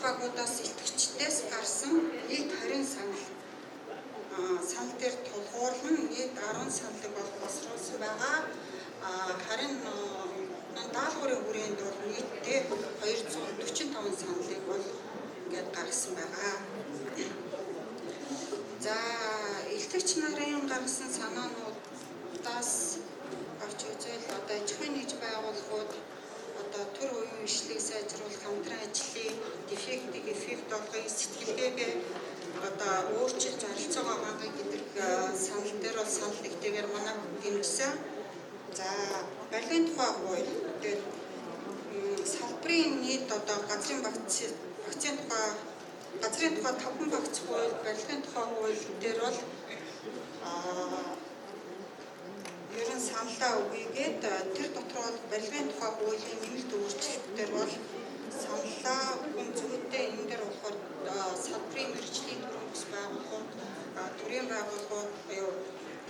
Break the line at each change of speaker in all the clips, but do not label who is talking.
Илтгэгч багуудаас илтгэгчдээс гарсан нийт 20 санал санал дээр тулгуурлан нийт 10 саналыг бол боловсруулсан байгаа. Харин даалгаврын хүрээнд бол нийтдээ 245 саналыг бол ингээд гаргасан байгаа. За, илтгэгч нарын гаргасан санаануудаас авч үзвэл одоо аж ахуйн нэгж байгууллагууд одоо төр уян ишлэгийг сайжруулах, хамтран ажлын дефектийг эффект болгохыг, сэтгэлгээгээ одоо өөрчилж оролцоогоо хангах гэдэг санал дээр бол санал нэгтэйгээр манай дэмжсэн. За, барилгын тухай хууль, тэгээд салбарын нийт одоо газрын багцын тухай, газрын тухай таван багц хууль, барилгын тухай хууль дээр бол ер нь саналаа өгьегээд, тэр дотор бол барилгын тухай хуулийн нэмэлт өөрчлөлтөөр бол саналаа өгөн зүйтэй. Энэ дээр болохоор салбарын мэргэжлийн төрийн бас байгууллагууд, төрийн байгууллагууд буюу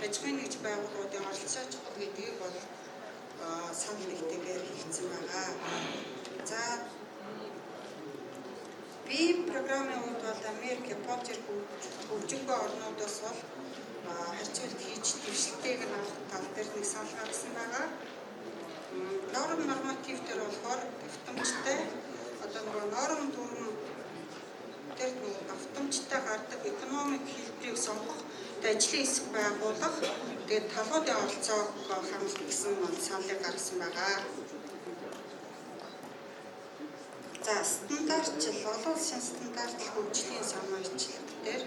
аж ахуйн нэгж байгууллагуудын оролцоо чухал гэдгийг бол санал нэгтэйгээр хэлсэн байгаа. За, BIM програмын хувьд бол Америк, Япон зэрэг хөгжингүй орнуудаас бол харьцуулт хийж дэвшилтэйг нь авах тал дээр нэг санал гаргасан байгаа. Норм норматив дээр болохоор давтамжтай одоо нөгөө норм дүрэм дээр нөгөө давтамжтай гардаг экономик хэлбэрийг сонгох, ажлын хэсэг байгуулах, тэгээд талуудын оролцоог хангах гэсэн саналыг гаргасан байгаа. За, стандартчил, олон улсын стандартлах хөгжлийн санаачлал дээр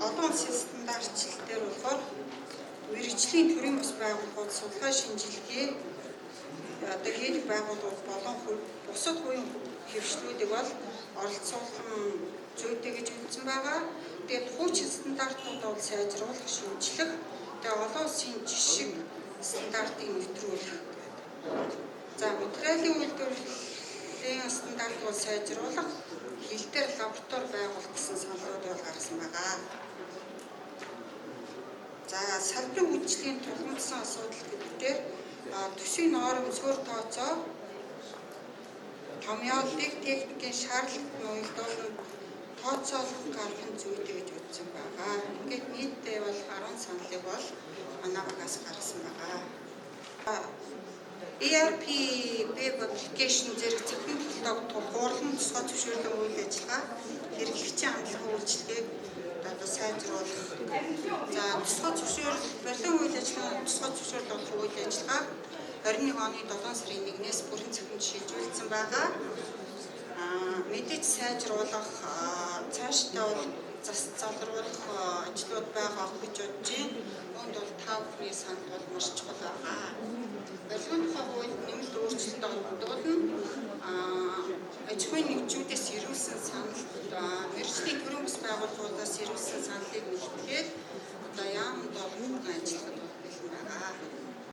олон улсын стандартчил дээр болохоор мэргэжлийн төрийн бас байгууллагууд, судалгаа шинжилгээ одоо хийдэг байгууллагууд болон бусад хувийн хэвшлүүдийг бол оролцуулах нь зүйтэй гэж үзсэн байгаа. Тэгээд хуучин стандартууд бол сайжруулах, шинжлэх, тэгээд олон улсын жишг стандартыг нэвтрүүлэх гэдэг. За, материалын үйлдвэрлэлийн стандарт бол сайжруулах, хил дээр лаборатори байгуулах гэсэн саналууд бол гаргасан байгаа. За, салбарын үйлчилгээний тулгамдсан асуудал гэдэг дээр төсвийн норм, суурь тооцоо, томьёоллыг техникийн шаардлагат нь уялдуулан тооцоолох гаргах нь зүйтэй гэж үзсэн байгаа. Ингээд нийтдээ бол 10 саналыг бол манай багаас гаргасан байгаа. ERP web application зэрэг цахим технологи тулгуурлан тусгай зөвшөөрлөн үйл ажиллагаа, хэрэглэгчийн хандлага үйлчилгээг одоо сайжруулах. За, тусгай зөвшөөрөл, барилгын үйл ажиллагаа тусгай зөвшөөрөл олох үйл ажиллагаа 21 оны 7 сарын 1-ээс бүрэн цахимд шилжүүлсэн байгаа. Мэдээж сайжруулах, цаашдаа бол зас залруулах ажлууд байгаа гэж бодож байна. Үүнд бол та бүхний санал бол маш чухал байгаа. Барилгын тухай хуульд нэмэлт өөрчлөлт олгодуулна. Аж ахуйн нэгжүүдээс ирүүлсэн